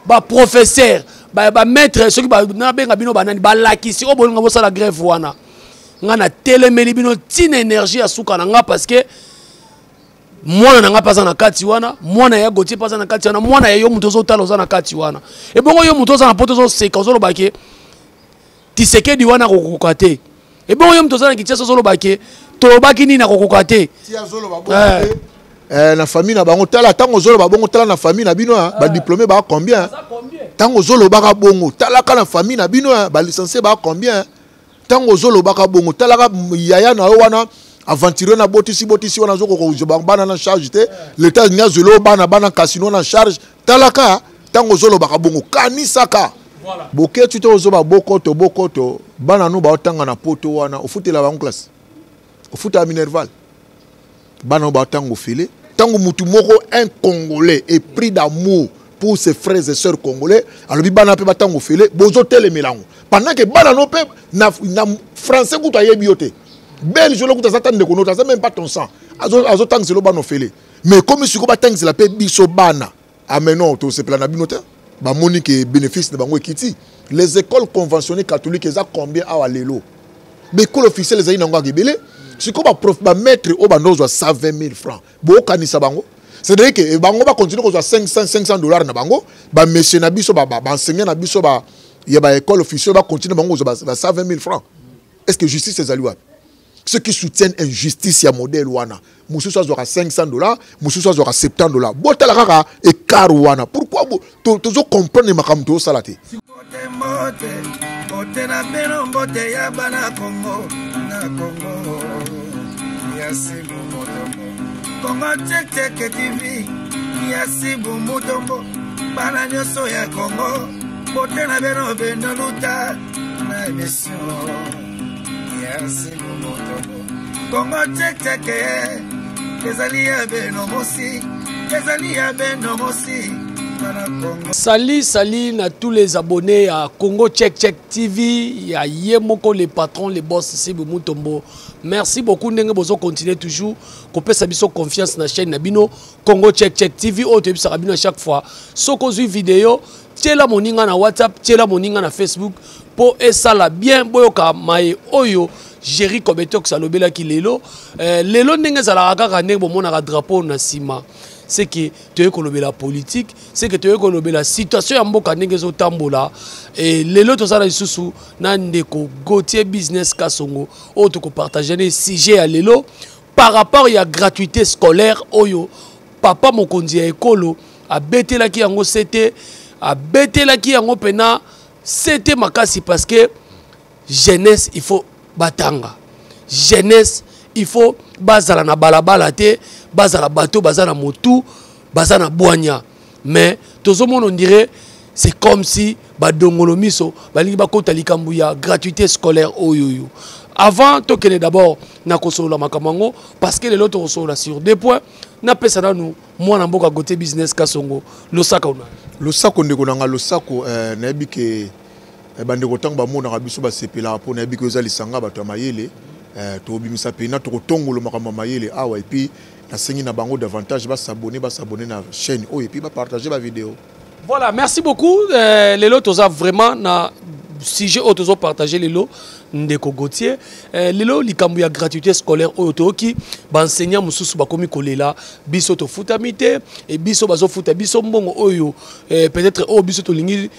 Baprofesseur, bamaître, soki nabenga bino banani, balakisi oyo bolinga bosala grève wana, nga natelemeli bino ntina énergie ya suka na nga, parce que mwana na nga mpe aza na kati wana, mwana ya Gautier mpe aza na kati wana, mwana ya yo moto ozotala oza na kati wana. Ebongo yo moto oza na poto ozoseka, ozoloba ke Tisekedi wana akokoka te. Ebongo yo moto oza na Kinshasa ozoloba ke tolobaki nini, akokoka te. Eh, na famille na bango, tala ntango ozoloba bongo, tala na famille na bino badiplôme baa combien. Ntango ozolobaka bongo, talaka na famille na bino balicencie baa combien. Ntango ozolobaka bongo, talaka yaya na yo wana, aventurier na botisi botisi wana, azokoka bana na charge te. Leta alingi azwela bana bana casino na charge. Talaka ntango ozolobaka bongo, kanisaka boketi to ozoba bokoto bokoto. Bana no baotanga na poto wana, ofutela bango classe, ofutela minerval. Bana no baotanga ofele. Ntango mutu moko, un Congolais épris d'amour pour ses frères et sœurs congolais, alobi bana mpe batanga ofele, bozotelemela yango, pendant que bana no mpe na français kutu ayebi yo te, belge olo kutu aza ta ndeko no te, aza même pas ton sang, azotangisela bana ofele. Mais komi sikoyo batangisela mpe biso bana, ah mais non, tosepela na bino te. Bamoni ke bénéfice na bango ekiti. Les écoles conventionnées catholiques eza combien awa lelo? Baécole officielle ezali nango kaka ebele. Sikoyo baprof, bamaître oyo bando ozwa 120 000 francs, bokanisa bango, c'est-à-dire que bango bacontinue kozwa 500 500 $ na bango. Bamessieurs na biso, baenseignant na biso ya baécole officielle, bacontinue bango kozwa ba 120 000 francs. Est ce que justice ezali wapi? Ceux qui soutiennent injustice ya modèle wana, mosusu azwaka 500 $, mosusu azwaka 70 $. Botala kaka écart wana. Pourquoi tozo comprendre makambo tozosala te? Mbote, mbote na bino, mbote ya bana Kongo na Kongo ya Sibu Mutombo, Kongo Check Check TV ya Sibu Mutombo. Bana nyonso ya Kongo, mbote na bino, bino luta na émission ya Sibu Mutombo. Kongo Check Check ezali ya beno mosi, ezali ya beno mosi. Salut, salut à tous les abonnés à Congo Check Check TV. Il y a Yemoko, le patron, le boss, Sibu Mutombo. Merci beaucoup. Ndenge bozo continuer toujours. Kopesa biso confiance na chaîne na bino Congo Check Check TV. Oyo toyebisaka bino à chaque fois. Soki ozwi vidéo, tiela moninga na WhatsApp, tiela moninga na Facebook po esala bien, boyoka maye oyo Jerry Kobetox alobelaki lelo. Lelo ndenge ezalaka kaka ndenge bomonaka drapeau na nsima. C'est que toyei kolobela politique, c'est que toyei kolobela situation ya mboka ndenge ezotambola. E lelo tozala lisusu na ndeko Gautier Business Kasongo oyo tokopartage ne sujet ya lelo par rapport ya gratuité scolaire oyo papa mokonzi ya ekolo abetelaki yango sete, abetelaki yango mpena sete makasi, parce que jeunesse il faut batanga, jeunesse il faut bazala na balabala te, bazala bato baza na motu, baza na bwanya. Mais tozomona, on dirait c'est comme si badongolo miso balingi bakota likambo ya gratuité scolaire oyo. Oyo avant tokende d'abord na kosolola makambo yango, parce que lelo tokosolola sur deux points. Napesa nanu mwana mboka Gautier Business Kasongo losaka una. Losako ndeko na nga, losako. Nayebi ke bandeko ntango bamonaka biso basepelaka, mpo nayebi ke eza lisanga bato ya mayele. Tobimisa mpena, tokotongolo makambo ya mayele awa. Et puis nasengi na bango davantage bas'abonner, bas'abonner na chaîne oyo et puis bapartage bavideo. Voilà, merci beaucoup. Lelo toza vraiment na sujet oyo tozopartage lelo, ndeko Gautier. Lelo likambo ya gratuité scolaire oyo toyoki baenseignant mosusu bakomi kolela: biso tofutami te, e biso bazofuta biso mbongo oyo peut-être oyo biso tolingi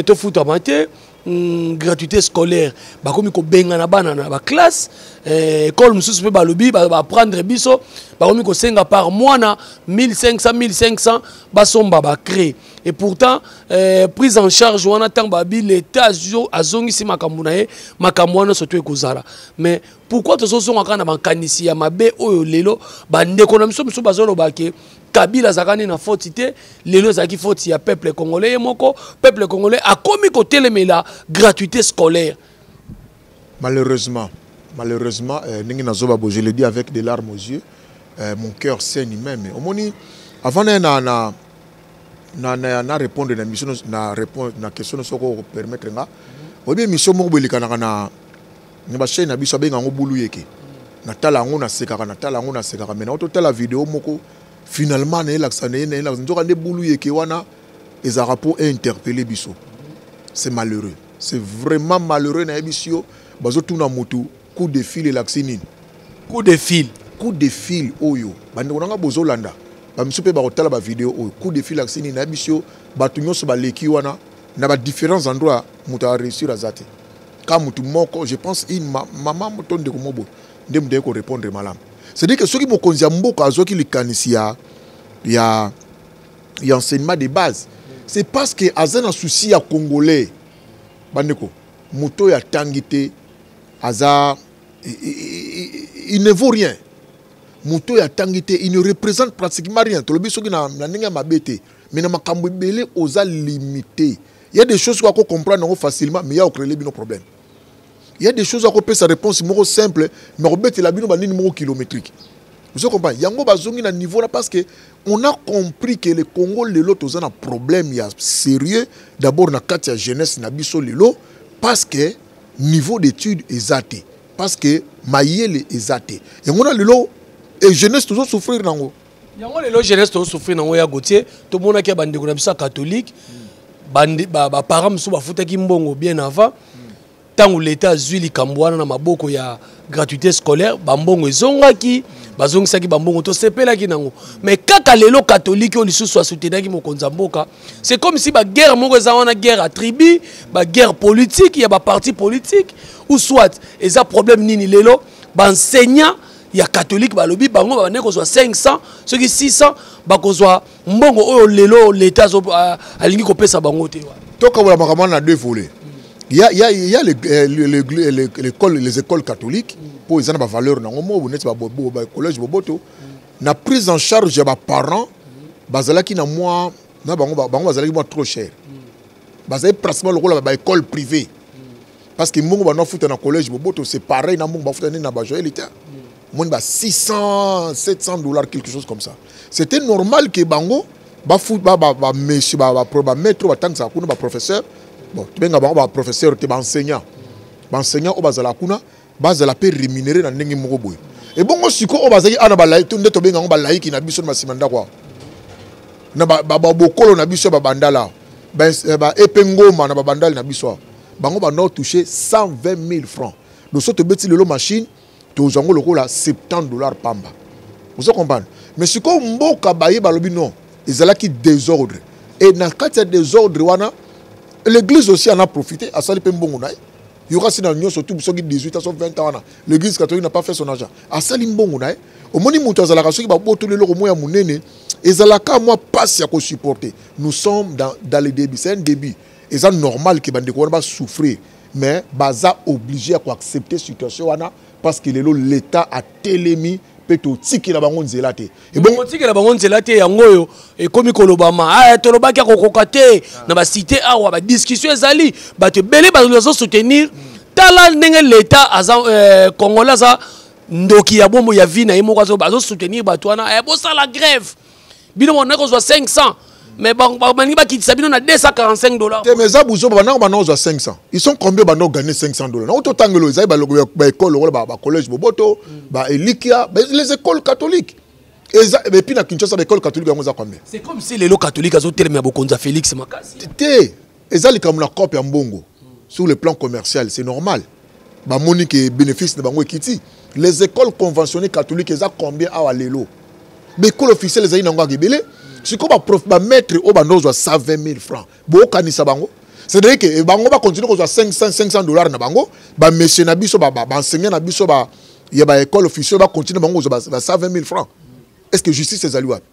tofutama te. Gratuité scolaire, bakomi kobengana bana na baclasse. École mosusu mpe balobi baprendre biso, bakomi kosenga par mwana 1500 1500 basomba bacraie. Et pourtant prise en charge wana, ntango babi l'État azongisi makambo na ye, makambo wana surtout ekozala. Mais pourquoi tozozonga kaka na makanisi ya mabe oyo? Lelo bandeko na biso mosusu bazoloba ke Kabila azalaka nde na faute te, lelo ezalaki faute ya peuple congolais ye moko. Peuple congolais akomi kotelemela gratuité scolaire. Malheureusement, malheureusement, ndenge nazoba bo, je le dis avec des larmes aux yeux, mon cœur saigne même. Omoni, avant na répondre na mission, na répondre na question, soko permettre nga, oyebi émission moko boye elekanaka na bachaîne na biso, abenga yango Bulu Yeke. Natala yango, nasekaka, natala yango, nasekaka. Mais na totala video moko, finalement nayelakisa, nayelakisa, nzoka nde Bulu Yeke wana. Ezalaka mpo interpeller biso. C'est malheureux, c'est vraiment malheureux. Nayebisi yo, bazotuna motu coup de fil elakisi nini. Coup de fil. Coup de fil oyo, bandeko nanga bozolanda, bamisu mpe bakotala bavideo oyo, coup de fil elakisi nini? Nayebisi yo, bato nyonso baleki wana na badifférents endroits, moto aréussir aza te. Ka motu moko, je pense une mama to ndeko mo boye nde moto aye korépondre malamu. C'est-à-dire que soki mokonzi ya mboka azwaki likanisi ya enseignement de base, c'est parce que aza na souci ya Congolais. Bandeko, moto oyo atangi te aza, il ne vaut rien. Moto oyo atangi te, il ne représente pratiquement rien. Tolobi soki na ndenge ya mabe te, mais na makambo ebele oza limité. Il y a des choses ko comprendre yango facilement, mais ya ocréer bino problème. Il y a des choses akopesa réponse moko simple, mais akobetela bino banini moko kilométrique. Vous comprenez? Yango bazongi na niveau là parce que on a compris que le Congo lelo toza na problème ya sérieux, d'abord na kati ya jeunesse na biso lelo, parce que niveau d'étude eza te, parce que mayele eza te. Yango na lelo et jeunesse tozo souffrir nango. Yango lelo jeunesse tozosouffrir nango. Ya Gautier, tomonaki ya bandeko na biso ya catholique, baparent mosusu bafutaki mbongo bien avant. Ntango leta azwi likambo wana na maboko ya gratuité scolaire, bambongo ezongaki, bazongisaki bambongo, tosepelaki nango. Mais kaka lelo catholique oyo lisusu asoutenaki mokonzi ya mboka, c'est comme si baguerre moko eza wana, guerre ya tribu, baguerre politique ya baparti politique, ou soit eza problème nini. Lelo baenseignant ya catholique balobi bango babandaki kozwa 500 soki 600, bakozwa mbongo oyo lelo leta alingi kopesa bango te. Tokabola makambo wana na deux volets. Il y a l'école, les écoles catholiques mpo eza na bavaleur nango mo neti bacollège Boboto. Na prise en charge ya baparent, bazalaki na mwa na bango, bango bazalaki mwa trop cher, bazali pratiquement lokola baécole privée, parce que mbongo bando bafuta na collège Boboto, c'est pareil na mbongo bafuta nini na bajoel te. Moni ba 600, 700 dollars, quelque chose comme ça. C'était normal que bango bafu bamessieurs, bamaître oyo batangisaka kuna, baprofesseur, bon, tobenga bango baprofesseur te, baenseignant, baenseignant oyo bazala kuna, bazala mpe rémunéré na ndenge moko boye. Ebongo sikoyo oyo bazalaki awa na balaïcs, nde tobenga yango balaïcs na biso na basima ndako awa, na babokolo na biso ya babandala awa, baepe ngoma na babandali na biso awa, bango banda touché 120 000 francs. Donc so tobeti lelo machine, tozwa yango lokola 70 dollars pamba. Ozo comprendre? Mais sikoyo mboka baye balobi non, ezalaki désordre, et na kati ya désordre wana, l'église aussi en a profité, asali mpe mbongo na ye. Yoka, si na nyonso tu soki 18 ans so 20 ans wana, l'église catholique n'a pas fait son argent, asali mbongo na ye. Omoni, moto azalaka soki babotoli eloko moko ya monene, ezalaka mwa mpasi ya kosupporter. Nous sommes dans le début, c'est un début. Eza normal ke bandeko wana basouffrir, mais baza obligé ya koaccepter situation wana, parce que lelo l'état atelemi mpe totikela bango nzela te. Otikela bango nzela te. Yango oyo ekomi kolobama, ah, tolobaki akokoka te na basite awa, badiscussion ezali, bato ebele bazosoutenir. Tala ndenge l'état aza, congolais aza ndoki ya bombo ya vie na ye moko, azosoutenir bato wana. Bosala grève, bino bonaki kozwa 500, mais balingi bakitisa bino na 245 dollars. Te, mais eza buzoba. Banango banda kozwa 500, ils sont combien banda ogagner 500 dollars? Nango totangelo ezali baécole lokola bacollège Boboto, baelikia, les écoles catholiques eza. Et puis na Kinshasa, baécole catholique yango eza combien? C'est comme si lelo catholique azotelemela bokonzi ya Félix makasi. Te, eza likambo na cope ya mbongo. Sur le plan commercial, c'est normal, bamoni ke bénéfice na bango ekiti. Les écoles conventionnées catholiques eza combien awa lelo? Baécole officielle ezali nango kaka ebele. Sikoyo baprof, bamaître oyo banda kozwa 120 000 francs, boyokanisa bango, c'est-à-dire ke bango bacontinue kozwa 500, 500 dollars na bango. Bamessieurs na biso, baenseignant na biso ya baécole officielle, bacontinue bango kozwa ba 120 000 francs. Est ce que justice ezali wapi?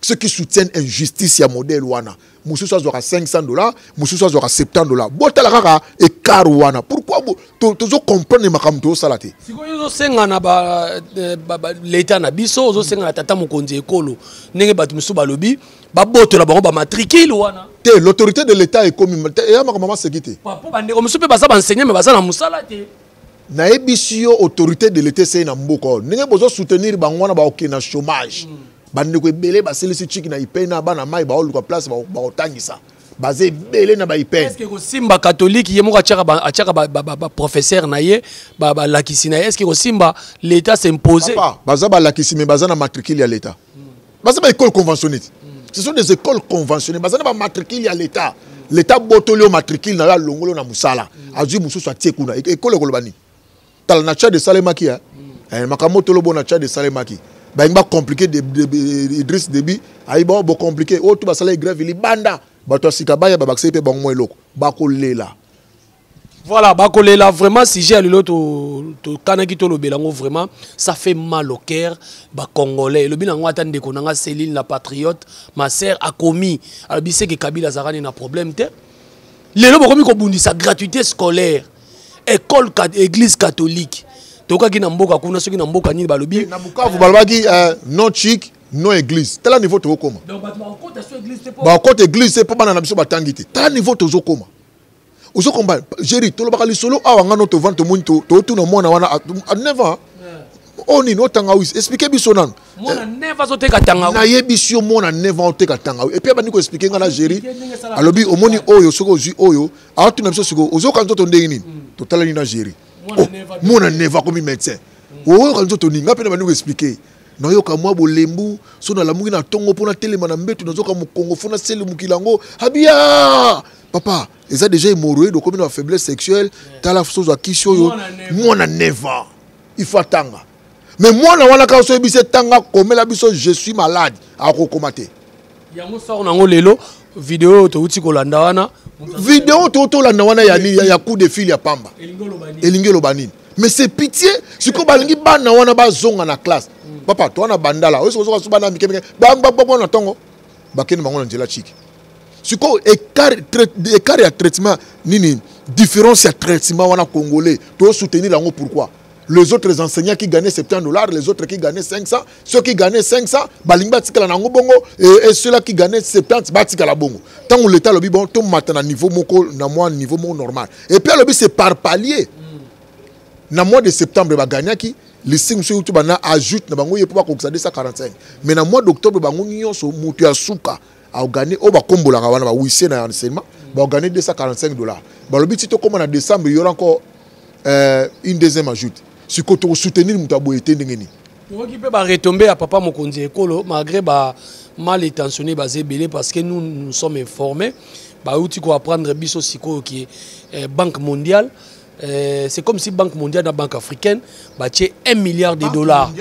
Ceux qui soutiennent injustice ya modèle wana, mosusu azwaka 500 dollars, mosusu azwaka 70 dollars, botala kaka écart wana. Pourquoi tozo comprendre makambo tozosala te? Sikoyo ozosenga na leta na biso, ozosenga na tata mokonzi ekolo, ndenge bato mosusu balobi babotola bango bamatricule wana. Te, l'autorité de l'état ekomi eya makambo maseki te. Po bandeko mosusu mpe baza baenseignant, mais baza na mosala te. Nayebisi yo, autorité de l'état esei na mboka oyo, ndenge bozosoutenir bango wana, baokende na chômage. Bandeko ebele basilisi chiki na ipene, bana mai baoluka place bakotangisa, baza ebele na baipene. Est-ce kosimba catholique ye moko atiaka baprofesseur na ye, balakisi na ye, est-ce kosimba l'état s'impose? Baza balakisi, mais baza na matricule ya l'état, baza baécole conventionnée te. Ce sont des écoles conventionnées. Baza na ba matricule ya l'État. L'État botoli yo matricule na yo, alongoli yo na mosala, azwi mosusu atie kuna. École ekoloba nini? Tala na Tchad esalemaki, eh? Makambo tolobo na Tchad esalemaki, balingi bacompliquer Idriss Déby, ayi bao bocompliquer oyo to basalaki grève libanda. Bato ya sika baya, babakisaki mpe bango mwa eloko, bakolela. Voilà, bakolela vraiment. Sujet ya lelo tokanaki tolobela yango, vraiment ça fait mal au cœur. Bacongolais elobi nango, ata ndeko na nga Céline la patriote, ma sœur, akomi alobi seke Kabila azalaka nini na problème te. Lelo bokomi kobundisa gratuité scolaire, école, église catholique. Tokaki na mboka kuna, soki na mboka nini balobi. Na Bukavu balobaki non chic, non église. Tala niveau tokokoma. Bakota église te mpo bana na biso batangi te. Tala niveau tozokoma. Ozokomba Géri, tolobaka lisolo awa, ngano tovandi, tomoni, totuna mwana wana a 9 ans oyo nini otanga wisi, explique biso nanu. Nayebisi yo, mwana 9 ans oteka tanga, et puis abandi koexpliquer nga na Géri. Alobi omoni oyo, soki ozwi oyo, aotuna biso sikoyo, ozoyoka nzoto ndenge nini? Totalani na Géri, mwana 9 akomi médecin. Oyoka nzoto nini? Nga mpe na bandi koexpliquer, nayoka mwa bolembu so nalamuki na ntongo mpo natelema na mbeto, nazoka mokongo fo nasele mokili yango. Abia papa, eza déjà hémorroïde, okomi na bafaiblesse sexuelle. Tala, sozwa kisi oyo. Mwana 9 ans, il faut atanga. Mais mwana wana kaka so oyebisi etanga, komela biso "Je suis malade", akokoma te. Yango sort nango lelo, video oyo touti kolanda wana. Video tolanda wana ya nini? Ya coup de fil ya pamba, elingi eloba nini? Mais c'est pitié. Sikoyo balingi bana wana bazonga na classe. Papa, to wana bandala oyo soki ozoka so bana mike mike bangbangbango na ntongo, bakende bango na nzela chiki. Sikoyo écart ya traitement nini, différence ya traitement wana, congolais tosoutenir yango pourquoi? Les autres enseignants qui gagnaient 70 $, les autres qui gagnaient 500, ceux qui gagnaient 500 balingi batikala nango bongo, et ceux-là qui gagnaient 70 batikala bongo. Ntango l'État alobi bon, tomata na niveau moko, na mwa niveau moko normal, et puis alobi c'est par palier. Na mois de septembre bagagnaki listing mosusu euti bana ajoute na bango ye mpo bakokisa 245, mais na mois d'octobre bango nyonso, moto ya suka aogagner oyo bakombolaka wana bahuissier na enseignement, baogagner 245 $. Balobi ti tokóma na décembre, y aura encore une deuxième ajoute. Sikoyo tokosoutenir moto aboye te ndenge nini? Tokoki mpe baretombées ya papa mokonzi ekolo, malgré ba mal intentionné baza ebele, parce que nous, nous sommes informés, bauti koapprendre biso sikoyo ke Banque mondiale, c'est comme si Banque mondiale na Banque africaine batie 1 milliard de dollars.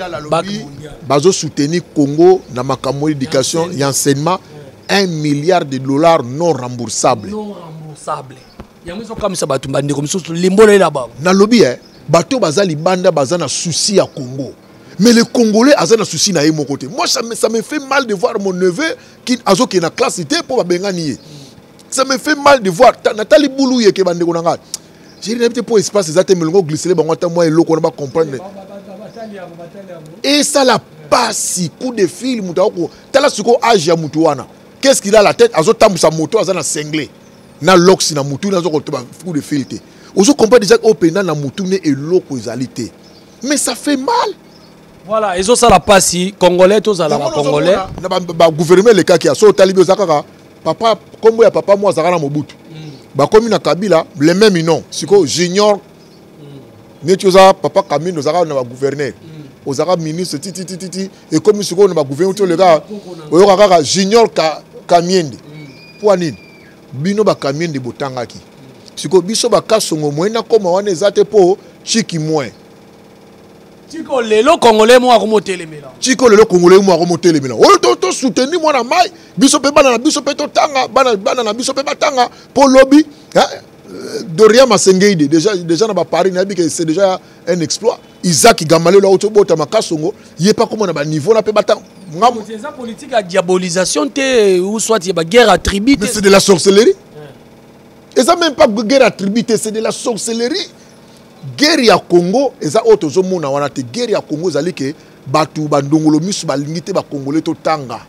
Bazosoutenir Congo na makambo éducation ya enseignement, 1 milliard de dollars non remboursable. Non remboursable, yango ezokamwisa bato. Bandeko mosusu limbolela bango. Nalobi bato baza libanda baza na souci ya Congo, mais le Congolais aza na souci na ye moko te. Moi, ça me fait mal de voir mon neveu qui azokende na classe te mpo babengani ye. Ça me fait mal de voir natali bulu yeke. Bandeko na ngai, jeri nayebi te mpo espace eza te, melongo glisele bango ata mwa eloko wana bacomprendre. Esala pasi. Coup de fil, moto akoko tala sikoyo age ya motu wana, qu'est-ce qu'il a la tête, azotambusa moto, aza na cingle na lox na mutu, nazo kotoba coup de fil te. Ozo comprendre déjà oyo mpenza na mutu ne eloko ezali te, mais ça fait mal. Voilà, ezosala mpasi. Congolais, tozala bacongolais. Na bagouvernement elekaki ya so, otali bi oza kaka papa, nkombo ya papa mo azalaka na Mobutu, bakomi na Kabila, le même nom. Sikoyo junior, neti oza papa Kamino, ozalaka na bagouverneur, ozalaka ministre titititi, ekomi sikoyo na bagouverneur ti oleka, oyoka kaka junior Kamiende. Mpo nini bino bakamiende botangaki? Sikoyo biso bakasongo, moye nakoma wana eza te mpo chiki moins. Tiko lelo congolais mo akomotelemela. Tiko lelo congolais mo akomotelemela oyo tosoutenir mwana mai. Biso mpe bana na biso mpe totanga, bana na biso mpe batanga mpo lobi. Doria Masengeide déjà na baparis, nayebi ke c'est déjà un exploit. Isaac Gamalelo auti obotama Kasongo, ye mpe akóma na baniveau na mpe batanga. Eza politique ya diabolisation te, ou soit ya baguerre à tribu te. C'est de la sorcellerie. Eza même pas guerre à tribu te, c'est de la sorcellerie. Guerre ya Congo eza oyo tozomona wana te. Guerre ya Congo ezali ke bato bandongolo miso balingi te bacongolais totanga,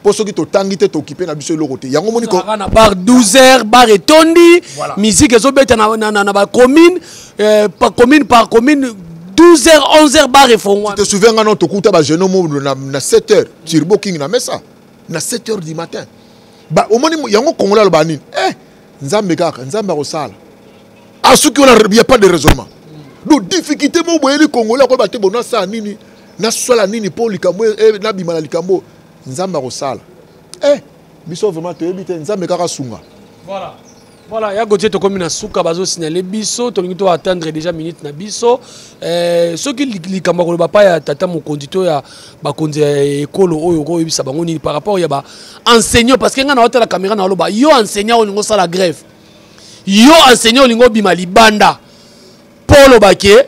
mpo soki totangi te, tokipe na biso eloko te. Yango moni na bar 12 heures, bar etondi, musique ezobeta na bacommune, commune par commune, 12 heures, 11 heures, bar efongwana. Te souviens nga no tokuta bajeune mo na 7 heures, Turbo King na mesa na 7 heures du matin. Ba omoni yango, congolais aloba nini? Nzambe kaka, Nzambe akosala. Asuki wana, y a pas de raisonnement. Donc difficulté mo boyeli congolais akoyeba te, bo nasala nini, nasala nini mpo likambo nabima na likambo, Nzambe akosala. Eh, biso vraiment toyebi te, Nzambe kaka sunga. Voilà. Voilà, ya Gauthier, tokomi na suka, bazosignaler biso, tolingi to attendre déjà minute na biso. Soki likambo ya koloba pa ya tata mokonzi to ya bakonzi ya ekolo oyo, okoyebisa bango nini par rapport ya ba enseignant? Parce que ngai na otala caméra na oloba, yo enseignant olingi osala grève, yo enseignant olingi obima libanda mpo oloba ke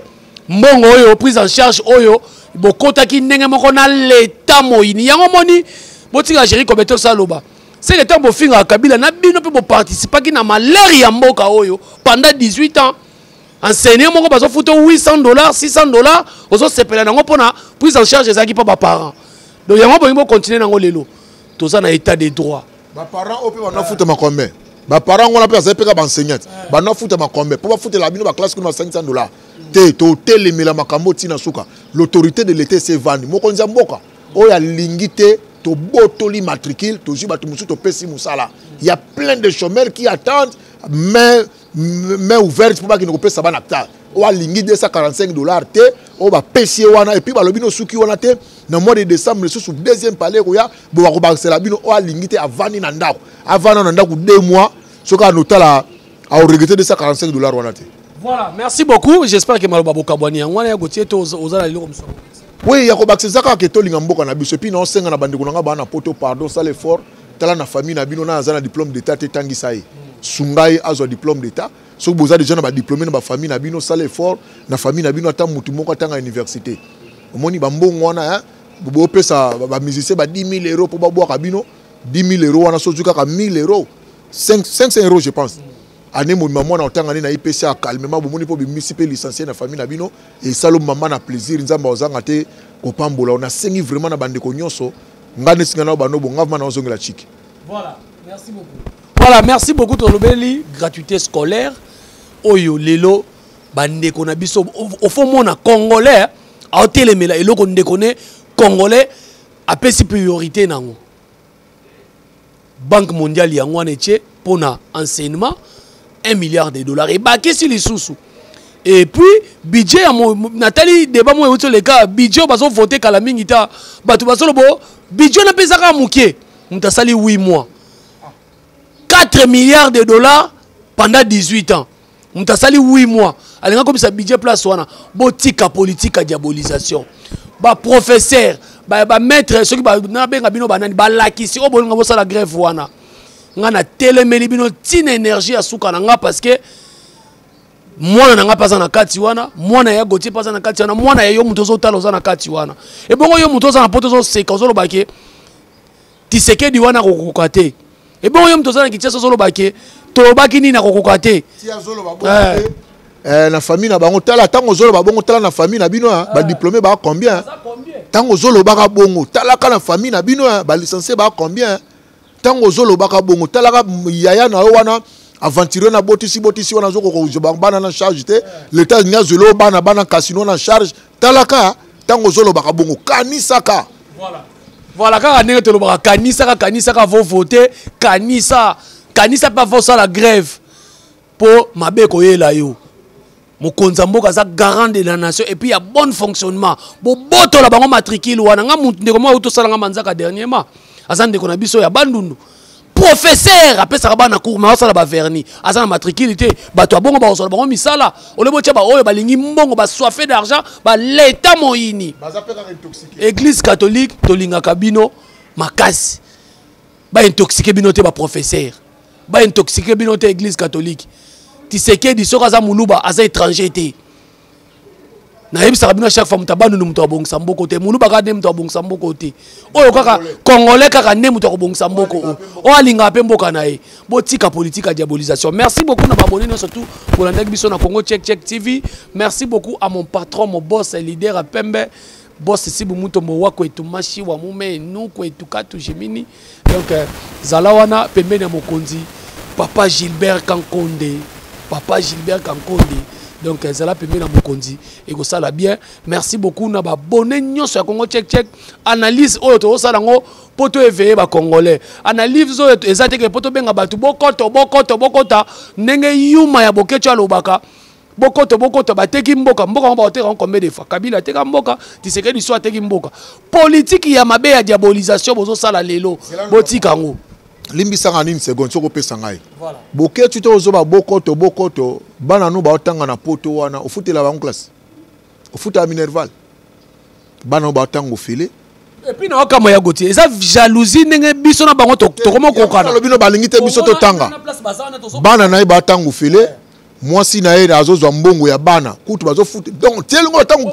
mbongo oyo, prise en charge oyo bokotaki ndenge moko na leta moyini yango. Moni botika Géri Kobete osaloba seke ntango bofingaka Kabila na bino mpe boparticipaki na malheur ya mboka oyo pendant 18 ans. Enseignant moko bazofuta 800 dollars, 600 dollars, ozosepela nango mpona prise en charge ezalaki mpo baparent. Donc yango bolingi bocontinue nango. Lelo toza na état de droit. Baparent oyo mpe banafutama combien? Baparent wana mpe bazali mpe kaka baenseignant, banafutama combien mpo bafutela bino baclasse kuna ba 500 dollars te? Totelemela makambo ntina suka. L'autorité de l'État ese evandi, mokonzi ya mboka oyo alingi te, tobotoli matricule, tozwi bato mosusu, topesi mosala. Ya plein de chômeurs qui attendent main ouverte mpo bakende kopesa bana ta. Oyo alingi 245 dollars te, oyo bapesi ye wana, et puis balobi no suki wana te, na mois de décembre lisusu deuxième palais koya bo bakobakisela bino. Oyo alingi te, avandi na ndako, avanda na ndako 2 mois, soki anotala aoregretter 245 dollars wana te. Voilà, merci beaucoup. J'espère que maloba bokabwani yango wana ya Gauthier to oza na eloko mosusu. Oui, ya kobakisa eza kaka ke tolinga mboka na biso. Et puis naosenga na bandeko na nga baa na poto, pardon, sala effort, tala na famille na bino na aza na diplôme d'état te, tangisa ye, sunga ye azwa diplôme d'état. Soki boza déjà na badiplôme na bafamille na bino, sala effort na famille na bino, ata mutu moko atanga université. Omoni bambongo wana, bopesa bamusicien ba 10 000 euros mpo babwaka bino. 10 000 euros wana, so ozwi kaka 1000 euros, 500 euros je pense, année mobima mwana otanga nde na ipesi acalmement. Bomoni mpo bimisi mpe licencié na famille na bino, esala mama na plaisir. Nzambe ozanga te kopambola. Nasengi vraiment na bandeko nyonso, nga neti nga na bando bonga, vraiment naozongela chiki. Voilà, merci beaucoup. Voilà, merci beaucoup. Tolobeli gratuité scolaire oyo lelo bandeko na biso ofo mona congolais aotelemela eloko ndeko ne congolais apesi priorité nango. Banque mondiale yango wana etie mpona enseignement 1 milliard de dollars, ebakisi lisusu. Et puis budget ya natali débat moko euti oleka, budget oyo bazovote kala mingi ta, bato bazoloba budget wana mpe eza kaka moke. Moto asali 8 mois, 4 milliards de dollars pendant 18 ans, moto asali 8 mois alinga komisa budget place wana. Botika politique ya diabolisation. Baprofesseur, bamaître, soki nabenga bino banani, balakisi oyo bolinga bosala grève wana, nga natelemeli bino ntina énergie ya suka na nga, parce que mwana na nga mpe aza na kati wana, mwana ya Gauthier mpe aza na kati wana, mwana ya yo moto ozotala oza na kati wana. Ebongo yo moto oza na poto ozoseka, ozoloba ke Tisekedi wana akokoka te. Ebongo yo moto oza na Kinshasa ozoloba ke tolobaki nini, akokoka te. Eh, na famille na bango, tala ntango ozoloba bongo, tala na famille na bino badiplôme baa combien? Ntango ozolobaka bongo, talaka na famille na bino balicencié baa combien? Ntango ozolobaka bongo, talaka yaya na yo wana, aventurier na botisi botisi wana, azokoka kozwa bana na charge te, leta alingi azwela oyo bana bana casino na charge. Talaka ntango ozolobaka bongo, kanisaka. Voilà, voilà, kaka ndenge tolobaka, kanisaka, kanisaka. Vo vote, kanisa, kanisa mpe avosala grève mpo mabe ekoyela yo. Mokonzi ya mboka aza garant de la nation et puis ya bon fonctionnement. Bobotola bango matricule wana. Nga mutu ndeko moko tosala nga manzaka dernièrement, aza ndeko na biso ya Bandundu, professeur apesaka bana cours, mais asala bavernis, aza na matricule te. Bato ya bongo bakozala bango misala ole botia baoyo balingi mbongo, basoife d'argent, baleta moyini. Église catholique, tolingaka bino makasi, baintoxiquer bino te. Baprofesseur, baintoxiquer bino te. Église catholique, Tisekedi soki aza moluba, aza étranger te. Nayebisaka bino chaque fois, moto abandundu moto abongisa mboko te. Moluba kaka nde moto abongisa mboko te. Oyo kaka congolais kaka nde moto akobongisa mboko oyo, oyo alingaka mpe mboka na ye. Botika politique ya diabolisation. Merci beaucoup na baabonné nyonso tout bolandaki biso na Congo Check Check TV. Merci beaucoup à mon patron, mon boss, leader ya pembe, boss Sibu Mutombo wa kwetu mashi wa mume nu kwetu katu jimini. Donc zala wana pembeni ya mokonzi papa Gilbert Kankonde, papa Gilbert Kankonde. Donc zala pembeni ya mokonzi, ekosala bien. Merci beaucoup na baabonné nyonso ya Congo Check Check. Analyse oyo tozosala yango mpo to éveiller bacongolais. Analyse oyo eza teke mpo tobenga bato bokoto bokoto bokota ndenge yuma ya Bokeco alobaka. Bokoto bokoto, bateki mboka. Mboka yango baoteka yango combien de fois? Kabila ateka mboka, Tshisekedi so ateki mboka. Politique ya mabe ya diabolisation bozosala lelo, botika yango. Limbisanga nini seconde soki opesa ngai. Boketshu te ozoba bokoto bokoto, bana no baotanga na poto wana, ofutela bango classe, ofutela minerval, bana no baotanga ofele. Et puis na okama ya Gauthier, eza jalousie ndenge biso na bango tokoma kokana. Alobi no balingi te biso totanga. Bana na ye batanga ofele, mwasi na ye azozwa mbongo ya bana kutu bazofuta. Donc tielingo ntango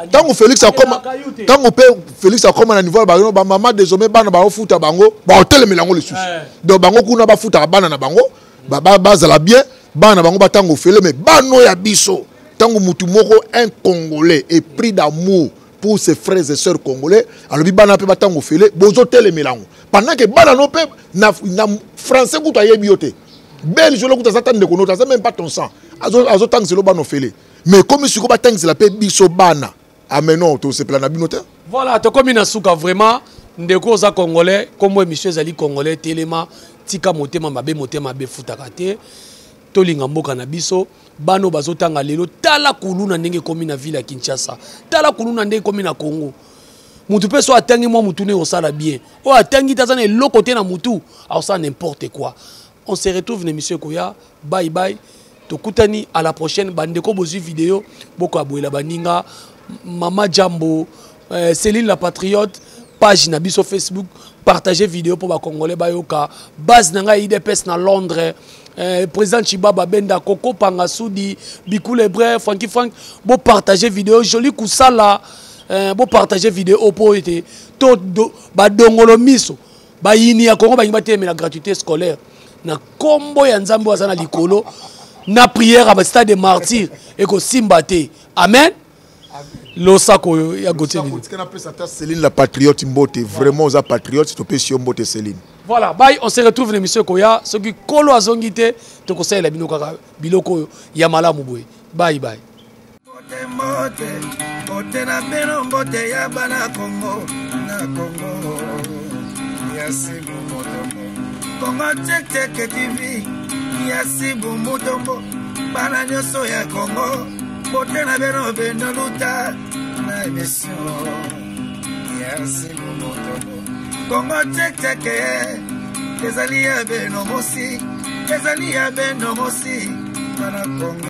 ntango Félix akoma, ntango mpe Félix akoma na niveau bango ba mama désormais bana baofuta bango, baotelemela yango lisusu. Donc bango kuna bafutaka bana na bango, bazala bien, bana bango batanga ofele, mais bano ya biso ntango mutu moko un Congolais épris d'amour pour ses frères et sœurs congolais alobi bana mpe batanga ofele, bozotelemela yango pendant que bana no mpe na français kutu ayebi yo te, belge olo kutu aza ta ndeko noto, aza même pas ton sang, azotangisela bana ofele, mais komi sikoyo batangisela mpe biso bana. Ah mais non, tosepela na bino te. Voilà, tokomi na suka vraiment. Ndeko oza congolais, kombo émission ezali congolais, telema, tika motema mabe, motema mabe futaka te. Tolinga mboka na biso, bano bazotanga lelo, tala kuluna ndenge ekomi na ville ya Kinshasa, tala kuluna ndenge ekomi na Congo. Mutu pe so atangi mwa mutu ne osala bien, oyo atangi te aza na eloko te na mutu, aosala n'importe quoi. On se retrouve na émission ekoya. Bye bye, tokutani à la prochaine. Bandeko bozwi vidéo, boko aboyela baninga. Mama Jambo, Céline la patriote, page na biso Facebook, partager vidéo pour ba Congolais bayoka. Base na ngai IDPS na Londres, président Chibaba Benda, Coco Pangasudi, Bikoule Bref, Francky Frank, bo partager vidéo, joli Kusala, bo partager vidéo po ete to do, ba dongolo miso, ba yini ya Congo ba yini ba telemela gratuité scolaire. Na kombo ya Nzambe aza na likolo, na prière à stade de martyr eko simba te. Amen. Losako ya Gauthier. Losako, tika na pesa ta Céline la patriote mbote, vraiment oza patriote, to pesi yo mbote Céline. Voilà, bye, on se retrouve na émission koya, soki kolo azongi te, to kosalela bino kaka biloko ya malamu boye. Bye bye. Mbote, mbote, mbote na bino, mbote ya bana Congo, na Congo. Ya Sibu Mutombo. Congo Check Check TV, ya Sibu Mutombo. Bana nyonso ya Congo, mbote na bino bino luta na émission. Ya Sibu Mutombo. Congo Check Check, ezali ya bino mosi, ezali ya bino mosi, bana Congo.